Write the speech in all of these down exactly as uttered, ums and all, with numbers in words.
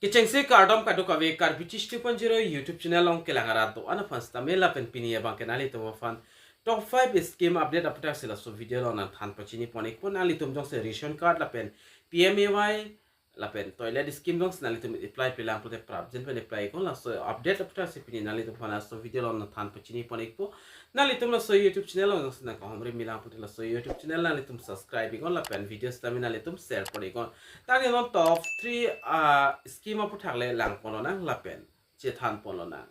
Kechengsi kardom kadokave Karbi Chish two point zero YouTube channel along kelang arat do-an aphan sitame lapen pini abangke nanglitum aphan top five scheme update aphuthak si laso video along nangthan pachini pon ikpo. Nanglitum jongsi ration card lapen P M A Y lapen toilet scheme jongsi nanglitum apply pilang pulote prapjin pen apply iknon, laso update aphuthak si pini nanglitum aphan laso video along nangthan pachini pon ikpo. Nanglitum laso YouTube channel along jongsi nangkahumri milang pulote laso YouTube channel nanglitum subscribe iknon lapen video sitame nanglitum share pon iknon. Tangte non top three ah scheme aphuthak le lang pon lonang lapen chethan pon lonang.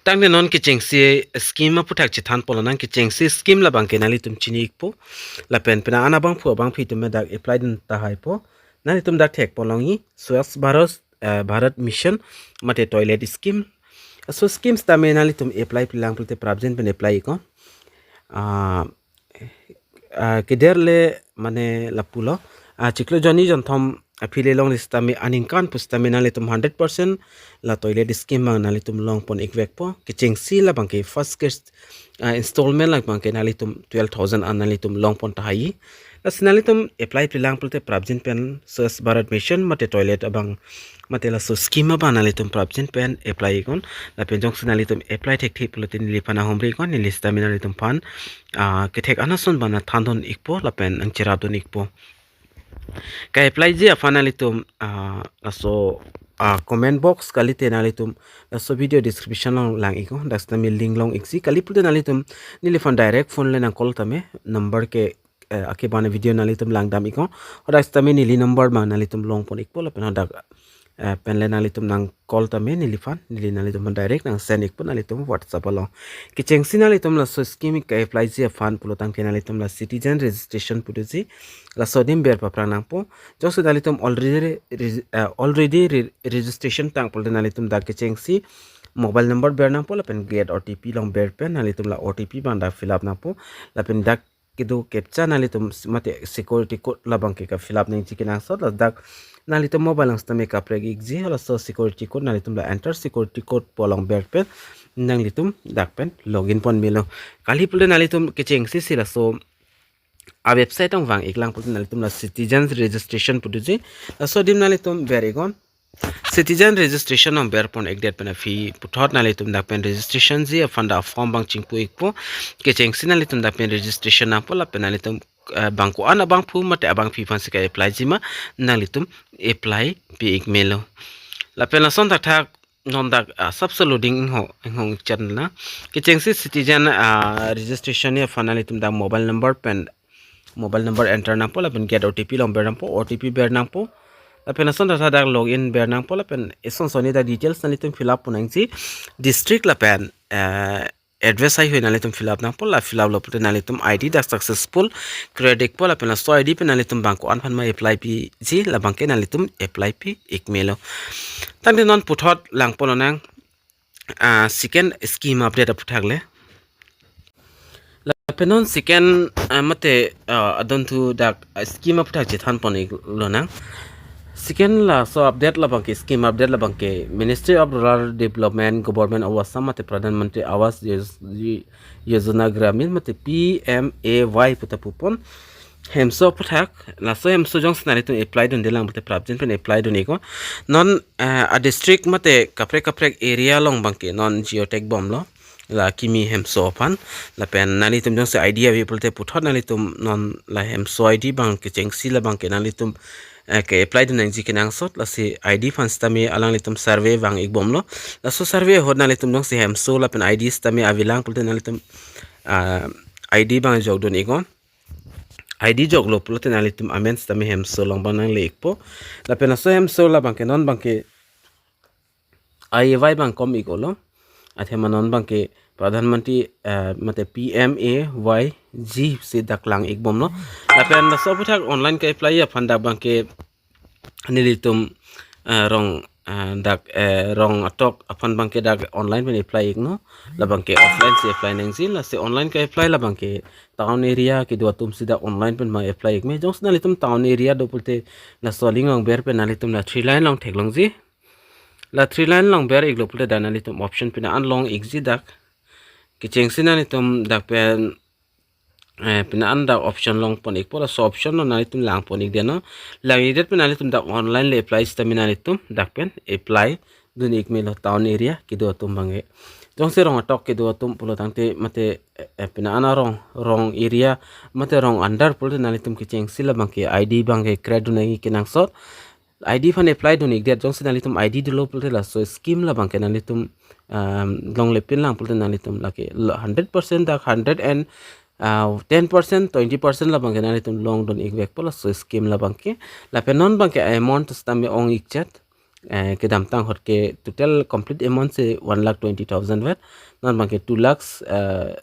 Tangte non kechengsi scheme aphuthak chethan pon lonang. Kechengsi scheme labangke nanglitum chini ikpo. Lapen pina ana abangphu abangphi atum dak apply dun tahai po. Nanglitum dak thek pon longji Swachh Bharat, eh, Bharat Mission mate toilet scheme. So scheme sitame nanglitum apply pilang pulote prapjin pen apply iknon. Ah, ah, keder le mane lapulo. Ah, chiklo jonni jonthom aphi le longle sitame aningkan pu sitame nanglitum hundred percent la toilet scheme abang nanglitum long pon ikvekpo. Kechengsi labangke first kish, ah, installment labangke nanglitum twelve thousand an nanglitum long pon tahai. Lasi nanglitum apply pilang pulote prapjin pen Swachh Bharat Mission mate toilet abang mate laso scheme abang nanglitum prapjin pen apply iknon. Lapen jongsi nanglitum apply thekthe pulote neliphan nahumri iknon, neli sitame nanglitum aphan ah, kethek an ason abang nangthan dun ikpo lapen nangcherap dun ikpo. Ka-applyji aphan nanglitum, ah, laso, ah, comment box kalite nanglitum laso video description along lang iknon, dak sitame link long iksi. Kali pulote nanglitum neliphan direct phone le nang call tame number ke, eh, akebane video nanglitum langdam iknon. Hadak sitame neli number abang nanglitum long pon ikpo lapen hadak, eh, pen le nanglitum nang call tame neliphan, neli nanglitum aphan direct nang send ikpo nanglitum WhatsApp along. Kechengsi nanglitum laso scheme ka-applyji aphan pulo tangte nanglitum la citizen registration putuji laso adim ber paprang nangpo. Jongsi nanglitum already re-, reg-, eh, already re-, registration tang pulote nanglitum dak kechengsi mobile number ber nangpo lapen get O T P along ber pen nanglitum la O T P abang dak fill up nangpo. Lapen dak kedo captcha nanglitum s-, mate security code labangke ka-fill up nangji kenangsot, ladak nanglitum mobile along sitame kaprek ikji, laso security code nanglitum la enter security code pu along ber pen nanglitum dak pen login pon melo. Kali pulote nanglitum kechengsi si laso a-website along vang iklang pulote nanglitum la citizens registration putuji, laso adim nanglitum ber iknon. Citizen registration along ber pon ikdet pen aphi puthot nanglitum dak pen registrationji aphan dak form abang chingpu ikpo. Kechengsi nanglitum dak pen registration nangpo lapen nanglitum, eh, bang ko-an abangphu mate abangphi aphansi ka-applyji ma nanglitum apply pi ik melo. Lapen lason thakthak non dak, ah, sabse loading ho, hong chan na. Kechengsi citizen, ah, registration aphan nanglitum dak mobile number pen mobile number enter nangpo lapen get O T P along ber nangpo, O T P ber nangpo. Lapen lason thakthak dak login ber nangpo lapen ison sonni dak details nanglitum fill up pon nangji, district lapen, eh, address haihui nanglitum fill up nangpo, la fill up lo pulote nanglitum I D dak successful create ikpo lapen laso I D pen nanglitum bang ko-an aphan ma apply piji labangke nanglitum apply pi ik melo. Tangte non puthot lang pon lonang, ah, second scheme update aphuthak le. Lapen non second, ah, mate, ah, adon thu dak, ah, scheme aphuthak chethan pon ik lonang. Second laso update labangke, scheme update labangke Ministry of Rural Development, Government of Assam mate Pradhan Mantri Awas Yoj-, Yojana Gramin mate P M A Y pu ta pupon. Hemso aphuthak, laso hemso jongsi nanglitum apply dunde lang pulote prapjin pen apply dun iknon. Non, eh, a-district mate kaprek kaprek area along abangke non geotag bomlo la kimi hemso aphan. Lapen nanglitum jongsi I D ave pulote puthot nanglitum non la hemso I D abang kechengsi labangke nanglitum, eh, ka-apply dun nangji kenangsot, lasi I D aphan sitame alanglitum survey vang ik bomlo. Laso survey ahut nanglitum jongsi hemso lapen I D sitame avelang pulote nanglitum, ah, I D abang jok dun iknon. I D joklo pulote nanglitum amen sitame hemso along abang nangle ikpo. Lapen laso hemso labangke non abangke I A Y abang kom ik-olo. Athema non abangke Pradhan Mantri, eh, mate P M A Y G si dak lang ik bomlo. Lapen laso aphuthak online ka-apply aphan dak abangke nelitum, eh, rong, eh, dak, eh, rong atok aphan abangke dak online pen apply iknon, labangke offline si apply nangji, lasi online ka-apply labangke town area kedo atum si dak online pen ma apply ik me. Jongsi nanglitum town area do pulote laso link along ber pen nanglitum la three line along theklongji. La three line along ber iklo pulote dak nanglitum option pina an long ikji dak. Kechengsi nanglitum dak pen eh, pina an dak option longpon ikpo, laso option lo nanglitum langpon ikdet non. Lang ikdet pen nanglitum dak online le apply sitame nanglitum dak pen apply dun ik melo town area kedo atum abangke. Jongsi rong atok kedo atum pulo tangte mate, eh, eh, pina an arong, rong area mate rong under pulote nanglitum kechengsi labangke I D abangke create dun nangji kenangsot. I D aphan apply dun ikdet, jongsi nanglitum I D dolo pulote laso scheme labangke nanglitum, um, longle pin lang pulote nanglitum lake lo hundred percent dak hundred and, uh, ten percent, twenty percent labangke nanglitum long dun ikvekpo laso scheme labangke. Lapen non abangke amount sitame ong ikchet, eh, kedamtang ahut ke total complete amount si one lakh twenty thousand vet. Non abangke two lakhs, eh,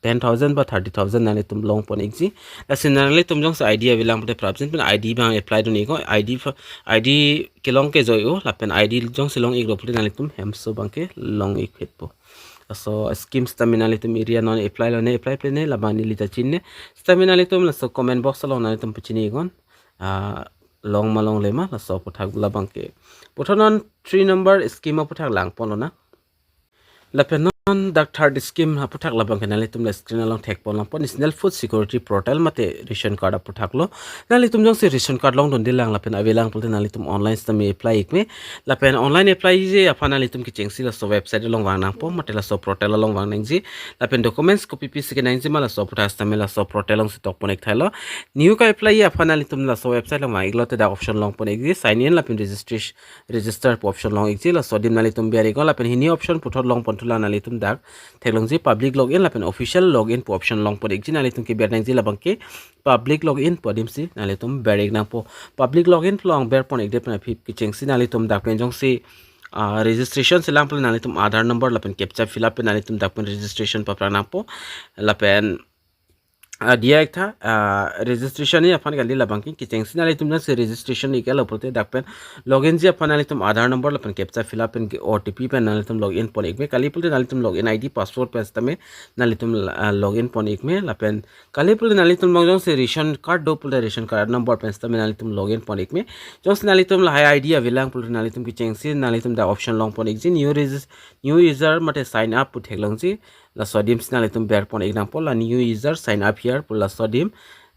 ten thousand ba thirty thousand nanglitum longpon ikji. Lasi nanglitum jongsi I D avelang pulote prapjin pen I D abang apply dun iknon, I D pho-, I D kelong ke joi-o, lapen I D jongsi long iklo pulote nanglitum hemso abangke long ikphitpo. Laso scheme sitame nanglitum area non apply lone apply pen ne labang neli ta chinine. Sitame nanglitum laso comment box along nanglitum pachini iknon. Ah, long ma longle ma laso aputhak labangke. Puthot non three number scheme aputhak langponlonang. Lapen non dak third scheme aputhak labangke nanglitum la screen along thekpon langpo, National Food Security Portal mate ration card aputhak lo. Nanglitum jongsi ration card long dundelang lapen avelang pulote nanglitum online sitame apply ikme. Lapen online applyji aphan nanglitum kechengsi laso website along vang nangpo mate laso portal along vang nangji. Lapen documents kopi pisi kenangji ma laso aputhak sitame laso portal alongsi tokpon ikthailo. New ka-applyji aphan nanglitum laso website along vang iklote dak option longpon ikji, sign in lapen registration, register pu option long ikji, laso adim nanglitum ber iknon. Lapen hini option puthot longpon thulang, nanglitum dak theklongji public login lapen official login pu option longpon ikji, nanglitum keber nangji labangke public login pu adimsi nanglitum ber ik nangpo. Public login along berpon ikdet pen aphi kechengsi nanglitum dak pen jongsi, ah, registration si lang pulote nanglitum Aadhaar number lapen captcha fill up pen nanglitum dak pen registration paprang nangpo. Lapen ah, diya iktha, ah, registration ji aphan kali labangke, kechengsi nanglitum jongsi registration ik-etlo pulote dak pen loginji aphan nanglitum Aadhaar number lapen captcha fill up pen ke O T P pen nanglitum login pon ikme, kali pulote nanglitum login I D password pen sitame nanglitum, ah, login pon ikme, lapen kali pulote nanglitum along jongsi ration card do pulote ration card number pen sitame nanglitum login pon ikme. Jongsi nanglitum lahai I D avelang pulote nanglitum kechengsi nanglitum dak option longpon ikji, new regis-, new user mate sign up pu theklongji. Laso adimsi nanglitum berpon ik nangpo, la new user sign up here pu laso adim.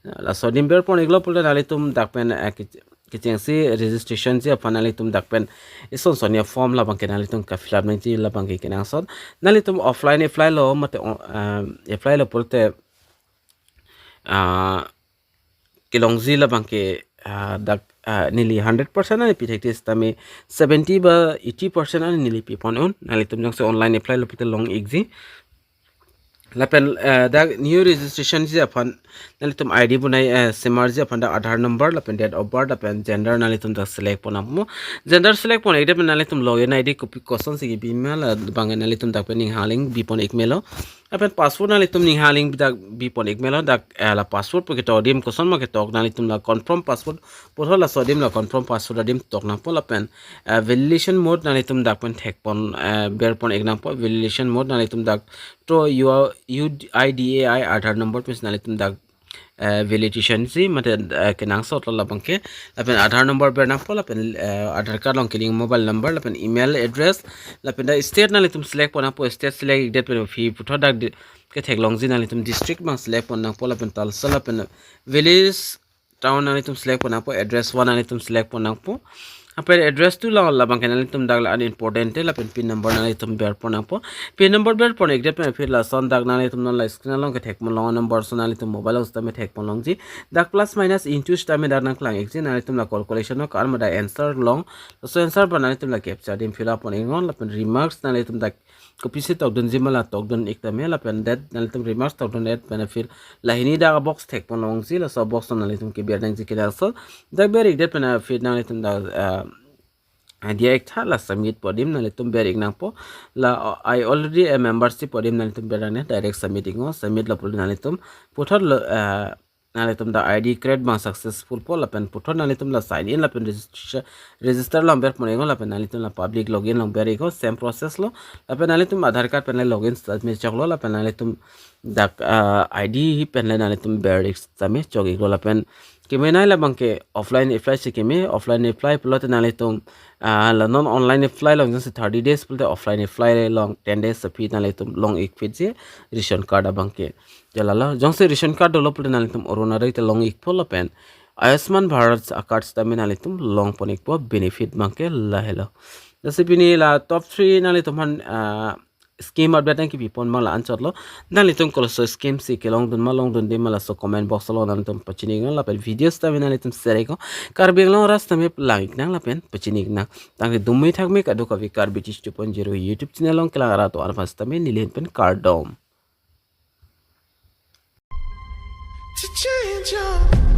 Laso adim berpon iklo pulote nanglitum dak pen, eh, ke-, kechengsi registration ji aphan nanglitum dak pen ison sonia form labangke nanglitum ka-fill up nangji labangke kenangsot. Nanglitum offline apply lo mate, o-, ah, apply lo pulote, ah, kelongji labangke, ah, dak, ah, neli hundred percent ani pi thekte sitame seventy ba eighty percent ani neli pipon un. Nanglitum jongsi online apply lo pulote long ikji. Lapen, eh, dak new registration ji aphan nanglitum I D bonai, eh, semarji aphan dak Aadhaar number lapen date of birth lapen gender nanglitum dak select pon nangpo. Gender select pon ikdet pen nanglitum login I D kopi kosonsi kebi ma labangke nanglitum dak pen ning haling bipon ik melo. Lapen password nanglitum ning haling dak bipon ik melo, dak, eh, la password pu ketok adim koson ma ketok, nanglitum la confirm password puthot laso adim la confirm password adim tok nangpo lapen, eh, validation mode nanglitum dak pen thekpon, eh, berpon ik nangpo, validation mode nanglitum dak to U I D A I Aadhaar number pen nanglitum dak, eh, validation ji mate, eh, kenangsot lo labangke, lapen Aadhaar number ber nangpo, lapen, eh, Aadhaar card along kelink mobile number, lapen email address, lapen dak state nanglitum select pon nangpo, state select ikdet pen aphi puthot dak di-, ketheklongji nanglitum district abang select pon nangpo, lapen Talsel lapen village town nanglitum select pon nangpo, address one nanglitum select pon nangpo. Lapen address two along labangke nanglitum dak la unimportant te, lapen pin number nanglitum berpon nangpo. Pin number berpon ikdet pen aphi lason dak nanglitum non la screen along kethekpon long number ason nanglitum mobile along sitame thekpon longji. Dak plus minus into sitame dak nangklang ikji, nanglitum la calculation along ka-an ma dak answer long. Laso answer abang nanglitum la captcha adim fill up pon iknon, lapen remarks nanglitum dak kopisi tokdunji ma la tokdun ik tame, lapen det nanglitum remarks tokdundet pen aphi la hini dak box thekpon longji, laso box nanglitum keber nangji kenangsot. Dak ber ikdet pen aphi nanglitum dak, ah, diya iktha, la submit pu adim nanglitum ber ik nangpo. La, uh, "I already a membership" pu adim nanglitum ber nangne, direct submit iknon, submit lo pulote nanglitum puthot lo, uh, nanglitum dak I D create abang successful po, lapen puthot nanglitum la sign in lapen register, register along berpon iknon, lapen nanglitum la public login along ber iknon, same process lo. Lapen nanglitum Aadhaar card pen le login sitame choklo, lapen nanglitum dak, uh, I D pen le nanglitum ber ik sitame chok iklo, lapen kemenei labangke offline apply si keme, offline apply pulote nanglitum, ah, la non online apply along jongsi thirty days pulote offline apply along ten days aphi nanglitum long ik phitji ration card abangke. Jalalo, jongsi ration card dolo pulote nanglitum Orunodoi ta long-ikpo lapen Ayushman Bharat a-card sitame nanglitum longpon-ikpo, benefit abangke lahelo. Lasi pini la top three nanglitum aphan, ah, scheme update nangkepipon abang la anchotlo. Nanglitum koloso scheme si kelongdun ma longdunde ma laso comment box along nanglitum pachini-iknang lapen video sitame nanglitum share-iknon. Karbi Anglong arat sitame lang-iknang lapen pachini-iknang. Tangte dumi thakme kadokave Karbi Teach two point zero YouTube channel along kelang arat atum aphan sitame neli ahin pen kardom. To change your